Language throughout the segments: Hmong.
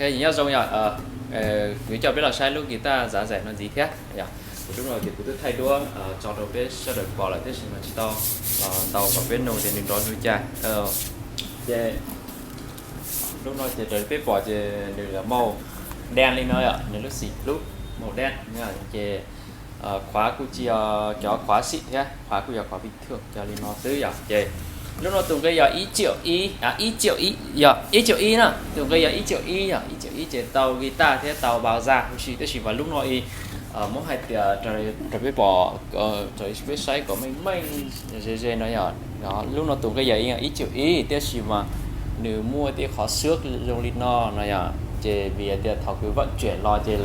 Nyob zoo yom, kuv coj peb los saib lub guitar Giá Rẻ no ntxiv thiab yom. Kuv lub no ces kuv twb thaij duab tso rau peb sawv daws pom lawm tiam sis mas tsis tau los ntaus kom peb nug tias nws nrov zoo li cas. Ces lub no ces raws li peb pom ces nws màu đen li no yom, nws lub xim lub màu đen ces qhuav kuj tsis yog cov qhuav xim thiab, qhuav kuj yog qhuav bình thường cov li no xwb yom. Ces lub no tus nqi yog ib triệu ib, ib triệu ib yog ib triệu ib na, tus nqi yog ib triệu ib yog ib triệu ib ces tau guitar thiab tau bass huv si, tab sis mas lub no ib, muab hais tias raws peb pom, raws peb saib kom meej meej ze ze no yom, lub no tus nqi yog ib triệu ib, tab sis mas nws muaj tej qhov xước zoo li no no yom, ces vim tias thaum kws vận chuyển los ces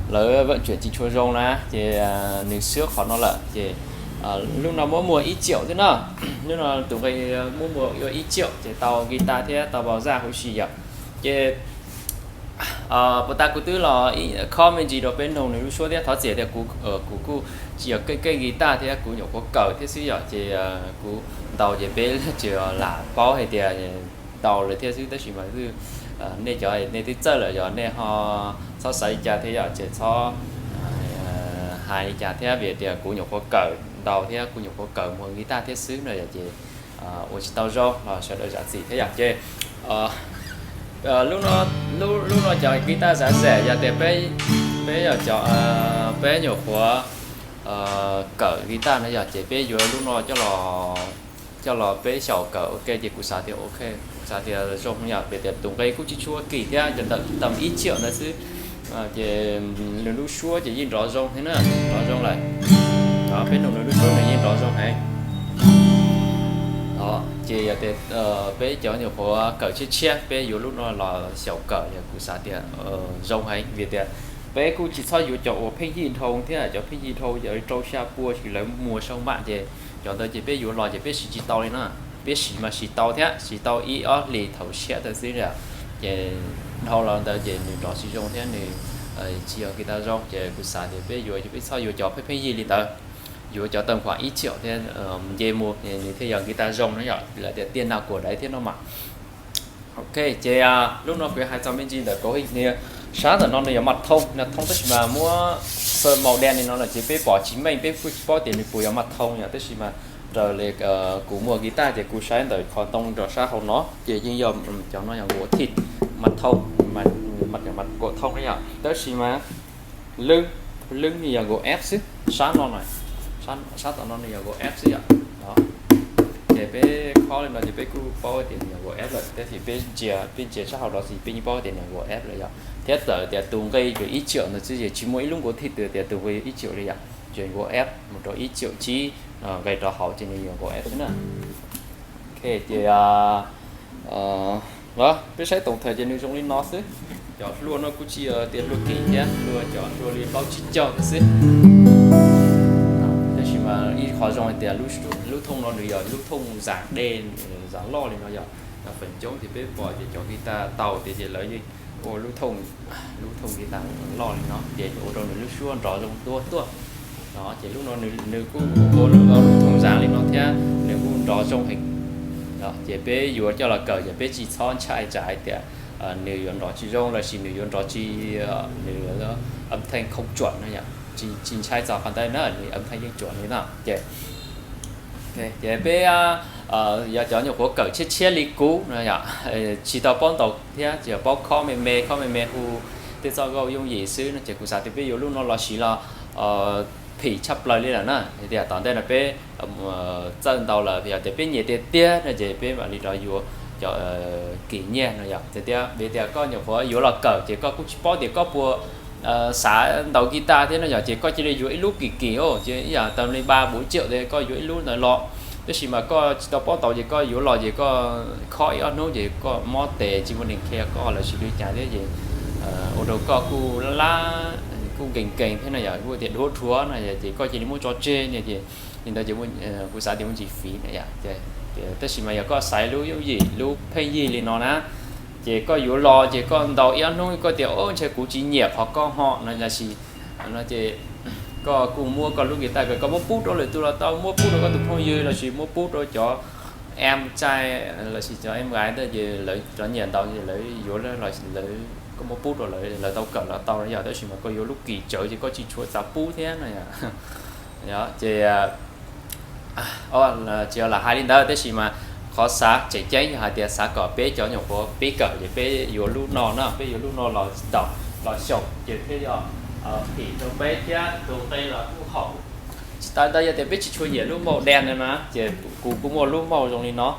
lawv vận chuyển tsis tshua zoo na, ces nws xước qhov no lawm ces lub no muab muag ib triệu xwb na. Lub no tus nqi muab muag ua ib triệu ces tau guitar thiab tau bass huv si yom. Ces puas tas kuv twb los khob me ntsis rau peb nug nws lub suab thiab, thov txim tias kuv kuv kuj tsis yog keej keej guitar thiab, kuv nyuam qhuav kawm thiab xwb yom, ces kuv ntaus ces peb tsis lam paub hais tias ntaus lawm thiab xwb, tab sis mas nej cov nej twb txawj lawm yog nej ho txhob xav li cas thiab yom, ces txhob hais li cas thiab, vim tias kuv nyuam qhuav kawm ntaus thiab kuv nyuam qhuav kawm muag guitar thiab xwb no yom, ces ua tsis tau zoo los sawv daws zam txim thiab yom. Ces lub no cov guitar Giá Rẻ yog tias peb, peb yog cov, peb nyuam qhuav kawm guitar no yom, ces peb yuav lub no coj los peb xyaum kawm ua ke ces kuv xav tias ok, kuv xav tias zoo yom, vim tias tus nqi kuj tsis tshua kim thiab, ces ntawm tầm ib triệu ntawd xwb. Ces nws lub suab ces yeej nrov zoo thiab na, nrov zoo lawm. Peb nug nws lub suab nws yeej nrov zoo heev. Ces yog tias peb cov nyuam qhuav kawm tshiab tshiab peb yuav lub no los xyaum kawm, yog kuv xav tias zoo heev, vim tias peb kuj tsis txhob yuav cov uas pheej yig dhau thiab, cov pheej yig dhau yog rau xya pua ces lawv muag sau mam ces cov ntawd ces peb yuav los ces peb siv tsis tau li na. Peb siv mas siv tau thiab, siv tau ib ob hlis thaum siab tawm xwb na. Ces dhau los ntawd ces nws nrov tsis zoo thiab nws tsis yog guitar zoo, ces kuv xav tias peb yuav, peb txhob yuav cov pheej pheej yig li ntawd, yuav cov tawm khuam ib triệu thiab nce mus nws thiaj yog guitar zoo na yom, lawv tias tiền nào của đấy thiab no mas. Ok, ces lub no kuv hais txog me ntsis ntawm cov hình ni, sab ntawm no nws yog mặt thông, mặt thông tab sis mas muab sơn màu đen li no no ces peb pom tsis meej, peb kuj tsis paub tias nws puas yog mặt thông yom, tab sis mas raws li kuv muag guitar ces kuv saib ntawm qhov ntoo rau sab hauv no ces yeej yog cov no yog gỗ thịt, mặt thông, mặt, mặt, mặt gỗ thông na yom, tab sis mas lưới, lưới nws yog gỗ ép xwb, sab no, sab tom no nws yog gỗ ép xwb yom. Ces peb khob li no ces peb kuj paub tias nws yog gỗ ép lawm, tab sis peb ntsia, peb ntsia sab hauv no ces peb yeej paub tias nws yog gỗ ép lawm yom. Thiab txawm tias tus nqi yog ib triệu ntawd xwb ces tsis muaj ib lub nkuav thij twg tias tus nqi yog ib triệu li yom. Ces gỗ ép mus rau ib triệu tsib, nqis rau hauv ces nws yog gỗ ép xwb na. Ok, ces peb saib tổng thể ces nws zoo li no xwb. Cov hlua no kuj tsis yog tias hlua kim thiab, hlua cov hlua li plaub tsib caug thiab xwb. Tab sis mas ib qho zoo hais tias lub thooj no nws yog lub thooj zam dej, zam loj li no yom. Feem coob ces peb pom ces cov guitar taus tias ces lawv yeej ua lub thooj, lub thooj guitar loj li no ces ua rau nws lub suab nrov zoo tuaj tuaj. Ces lub no nws kuj ua lub thooj zam li no thiab nws kuj nrov zoo heev. Ces peb yuav coj los kawm ces peb tsis txhob ntshai tsam hais tias nws yuav nrov tsis zoo lossis nws yuav nrov tsis, nws âm thanh không chuẩn no yom, tsis ntshai txog qhov ntawd na, nws âm thanh yeej chuẩn li no ces ces peb yog cov nyuam qhuav kawm tshiab tshiab li kuv no yom, tsis tau paub ntaus thiab tsis paub khob me me, khob me me hu tej txoj nkauj yooj yim xwb no ces kuv xav tias peb yuav lub no los siv los phim tshaj plaws li lawm na. Tias tom ntej no peb txawj ntaus lawm, yog tias peb nyiam tiag tiag no ces peb mam li rov yuav cov kim nyiaj no yom. Tias tias vim tias koj nyuam qhuav yuav los kawm ces koj kuj tsis paub tias koj puas xav ntaus guitar thiab no yom, ces koj cia li yuav ib lub kim kim os, ces ib yam tam li ba bốn triệu ces koj yuav ib lub ntawd los. Tab sis mas koj tsis tau paub ntaus ces koj yuav los ces koj khob ib ob hnub ces koj mob tes tsis muaj neeg qhia koj lossis li cas thiab ces ua rau koj kuj lab lab, kuj nkees nkees thiab no yom, kuj tias dhuav dhuav no yom, ces koj cia li muab tso tseg no ces li ntawd ces kuv xav tias muaj ntsis fiv no yom. Tab sis mas yog koj xaiv lub yooj yim lub pheej yig li no na, ces koj yuav los ces koj ntaus ib ob hnub koj tias o ntshe kuv tsis nyiam qhov koj ho no lossis no ces koj kuj muab koj lub guitar koj muab pub rau lwm tus los tau, muab pub rau koj tus phooj ywg lossis muab pub rau cov em trai lossis cov em gái ntawd ces lawv cov nyiam ntaus ces lawv yuav los lawv koj muab pub rau lawv, lawv tau kawm los tau no yog, tab sis mas koj yuav lub kis tsawv ces koj tsis tshua txav pub thiab no yom. Ces tsis yog lam hais li ntawd, tab sis mas qhov xav tseem ceeb yog hais tias xav kom peb cov nyuam qhuav pib kawm ces peb yuav lub no na, peb yuav lub no los xyaum, los xyaum ces thiaj yog phim rau peb thiab tus nqi los kuj haum. Tsis tas ntawd yog tias peb tsis tshua nyiam lub mauj dej no na ces kuv kuj muaj lub mauj zoo li no.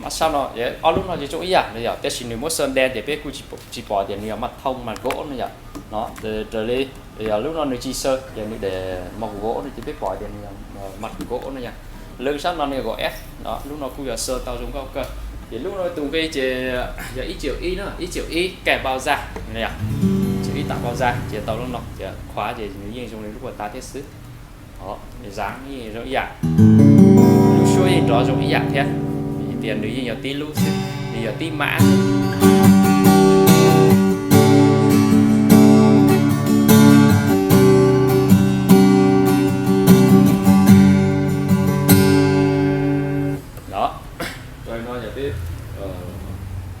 Mab sab no, ob lub no ces zoo ib yam no yom, tab sis nws muab xo dej ces peb kuj tsis pom tias nws yog maj thooj maj nkaub no yom. No, raws li yog lub no nws tsis xo ces nws de maj nkaub no ces peb pom tias nws yog maj nkaub no yom. Lwm sab no nws yog nkaus F no, lub no kuj yog xo tau zoo nkauj kawg. Ces lub no tus nqi ces yog ib triệu ib na, ib triệu ib cài bao da no yom. Triệu ib tạo bao da ces tau lub no ces khóa ces nws yeej zoo li lub puas tas thiab xwb. Zaj yeej zoo ib yam, lub suab yeej nrov zoo ib yam thiab, tias nws yeej yog tib lub xwb, nws yog tib mab xwb. No,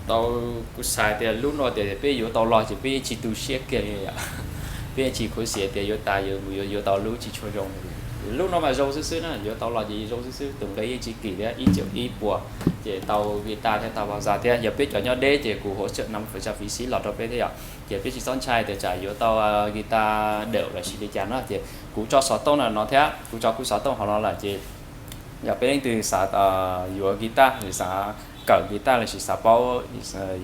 tau, kuv xav tias lub no tias peb yuav tau los ces peb yeej tsis tu siab kiag li yom. Peb yeej tsis khuv xim tias yuav tas yuav mus yuav, yuav tau lub tsis tshua zoo. Lub no mas zoo xwb xwb na, yuav tau los ces zoo xwb xwb, tus nqi yeej tsis kim thiab, ib triệu ib puas, ces tau guitar thiab tau bass thiab. Yog peb cov nyob deb ces kuv hỗ trợ năm phần trăm phí xí los rau peb thiab yom. Ces peb tsis txhob ntshai tias tsam yuav tau guitar đệm lossis li cas no, ces kuv tso xov tooj no thiab, kuv tso kuv xov tooj hauv no lawm ces yog peb leej twg xav yuav guitar, xav kawm guitar lossis xav paub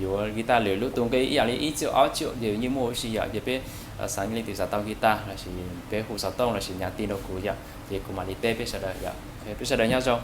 yuav guitar lwm lub tus nqi ib yam li ib triệu ob triệu ces yeej muaj huv si yom. Ces peb xav leej twg xav tau guitar lossis peb hu xov tooj lossis nhắn tin rau kuv yom, ces kuv mam li teb peb sawv daws yom. Peb sawv daws nyob zoo.